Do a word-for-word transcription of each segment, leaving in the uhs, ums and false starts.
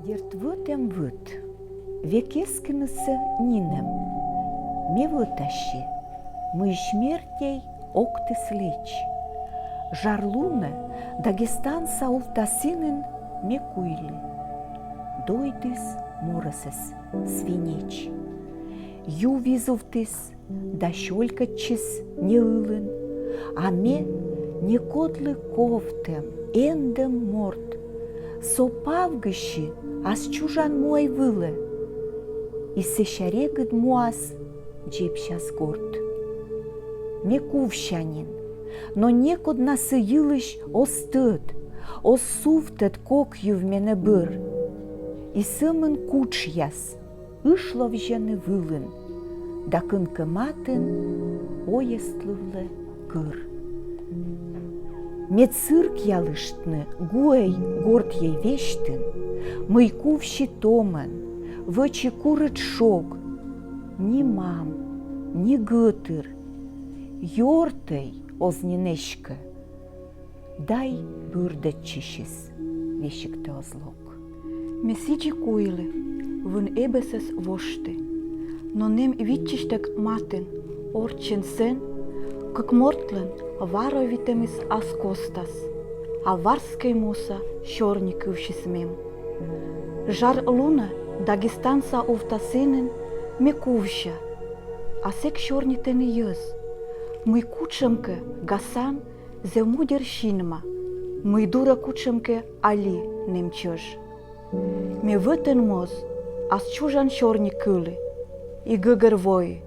Дерт, вӧтӧм вӧт, век эскынысӧ нинӧм. Ме вӧтаси, мыйысь мерть ӧй октыс лэч. Жар лунӧ Дагестанса увтасінын ме куйлі. Дойдіс морӧсӧс свинеч. Ю визувтіс да сёлькӧдчис неылын. А ме некодлы ковтӧм, эндӧм морт. Со павкыси ас чужан муӧй вылӧ. И сэсся регыд муас дзебсяс горт. Ме кувся нин, но некод на сы йылысь оз тӧд, оз сувтӧд кок йыв менӧ бӧр. И сӧмын кутшъяс ышловзьӧны вылын, да кынкӧ матын поездлывлӧ кӧр. Мед сыркъялыштны гуӧй гортйӧй весьтын, мый кувси томӧн, вӧчи курыд шог. Ни мам, ни гӧтыр, ёртӧй оз нин эськӧ. Дай бӧрдӧдчысис весиг тӧ оз лок. Ме сідзи куйлі, вын эбӧсӧс вошті. Но нэм виччысьтӧг матын, орччӧн сэн, кык мортлӧн варовитӧмыс ас костас, а Варскӧй муса сёрни кывсис мем. Жар лунӧ Дагестанса увтасінын ме кувся, а сэк сёрнитӧны йӧз, мый кутшӧмкӧ гасан зэв мудер синма, мый дурӧ кутшӧмкӧ али нэм чӧж. Ме вӧтӧн моз ас чужан сёрни кылі и гӧгӧрвои,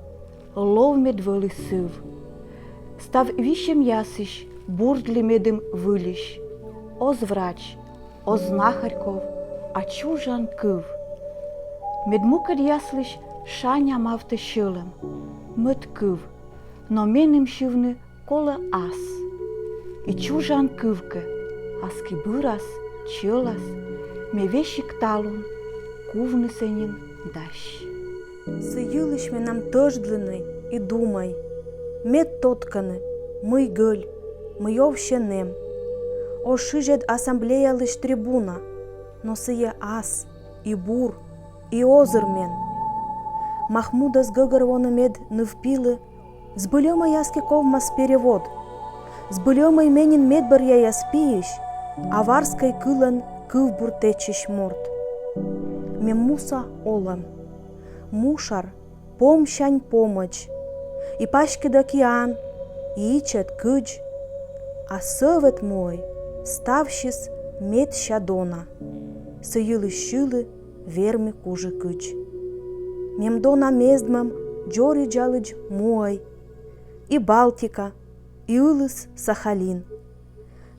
лов мед вӧлі сыв. Став висьӧмъясысь бурдлі медым выльысь. Оз врач, оз знахарь ков, а чужан кыв. Мед мукӧдъяслысь шаня мавтӧ сьӧлӧм, мӧд кыв, но меным сьывны колӧ ас. И чужан кывкӧ аски бырас, чӧлас ме весиг талун кувнысӧ нин дась. Сы йылысь менам тӧждлыны и думӧй. Мед тоткӧны, мый гӧль, мый овсьӧ нэм. Оз шызьӧд ассамблеялысь трибуна, но сійӧ ас и бур, и озыр мен. Махмудӧс гӧгӧрвоны мед нывпилы, збыль ӧмӧй аски ковмас перевод. Збыль ӧмӧй ме нин медбӧръяяс пиысь, а Варскӧй кылӧн кывбур тэчысь морт. Мем муса олӧм. Мушар помсянь помӧдз, и паськыд океан, и ичӧт кыдз. А сӧвет муӧй ставсьыс медся дона. Сы йылысь сьылі верми кужи кыдз. Мем дона мездмӧм дзоридзалыдз муӧй, и Балтика, и ылыс Сахалин.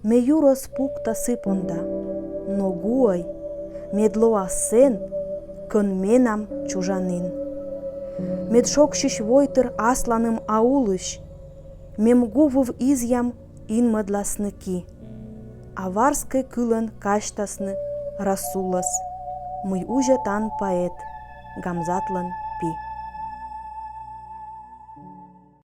Ме юрӧс пукта сы понда, но гуӧй мед лоас сэн, кӧн менам чужанін. Мед шогсьысь войтыр асланым аулысь мем гу выв изъям инмӧдласны ки. А Варскӧй кылӧн казьтасны Расулӧс, мый узьӧ тан поэт Гамзатлӧн